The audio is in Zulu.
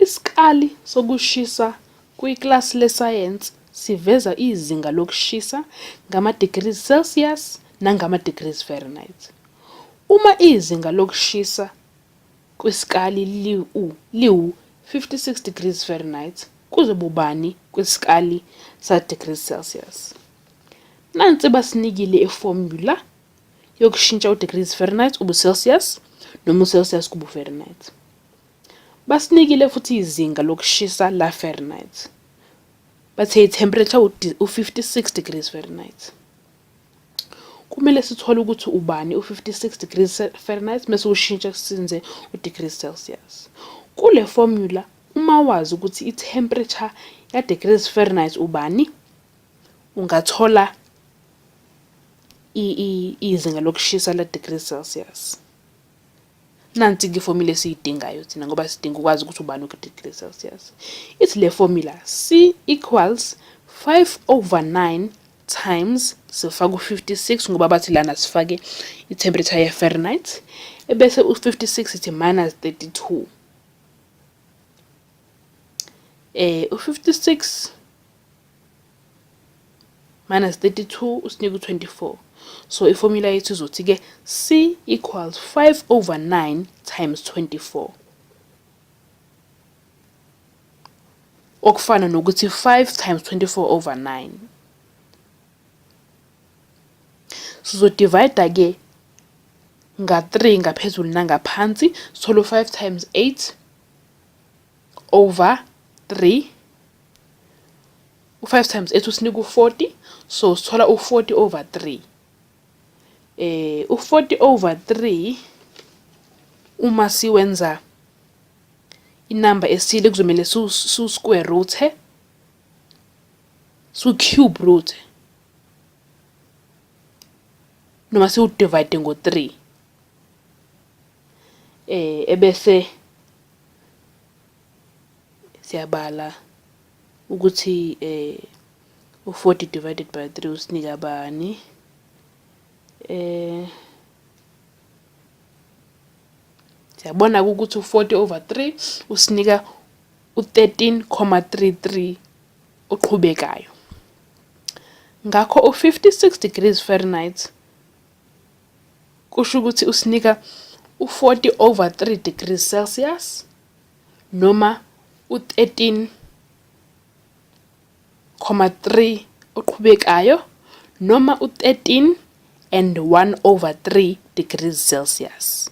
Isikali sokushisa kwiklasi lesayensi siveza izinga lokushisa ngama-degrees Celsius nangama-degrees Fahrenheit. Uma izinga lokushisa kwisikali liwu-56 degrees Fahrenheit kuzoba ubani kwisikali sa-degrees Celsius? Nansi basinikile ifomula yokushintsha u-degrees Fahrenheit ube u-Celsius noma u-Celsius kube u-Fahrenheit. Basinikile futhi izinga lokushisa la Fahrenheit. Bathe i-temperature u-56 degrees Fahrenheit. Kumele sithole ukuthi ubani u-56 degrees Fahrenheit mese ushintsha kusinze u-degrees Celsius. Kule formula uma wazi ukuthi i-temperature ya-degrees Fahrenheit ubani, ungathola izinga lokushisa la-degrees Celsius. Nansi-ke ifomula esiyidingayo thina ngoba sidinga ukwazi ukuthi ubani u-degree Celsius. Ithi le formula C equals 5 over 9 times sifaka u-56 ngoba bathi lana sifake i-temperature ye-Fahrenheit ebese u-56 ithi minus 32. U-56 minus 32 usinika u-24. So iformula yethu izothi-ke C equals 5 over 9 times 24. Okufana nokuthi 5 times 24 over 9. Sizodivida-ke nga-3 ngaphezulu nangaphansi, sithole u-5 times 8 over 3. U-5 times 8 usinika u-40, so sithola u-40 over 3. U-40 over 3 uma siwenza inamba esile kuzomele su-square root, su-cube root noma siwu-divide ngo-3, ebese siyabala ukuthi u-40 divided by 3 usinika bani. Siyabona ukuthi u-40 over 3 usinika u-13.33 oqhubekayo. Ngakho u-56 degrees Fahrenheit kusho ukuthi usinika u-40 over 3 degrees Celsius noma u-13.3 oqhubekayo noma u-13 and 1 over 3 degrees Celsius.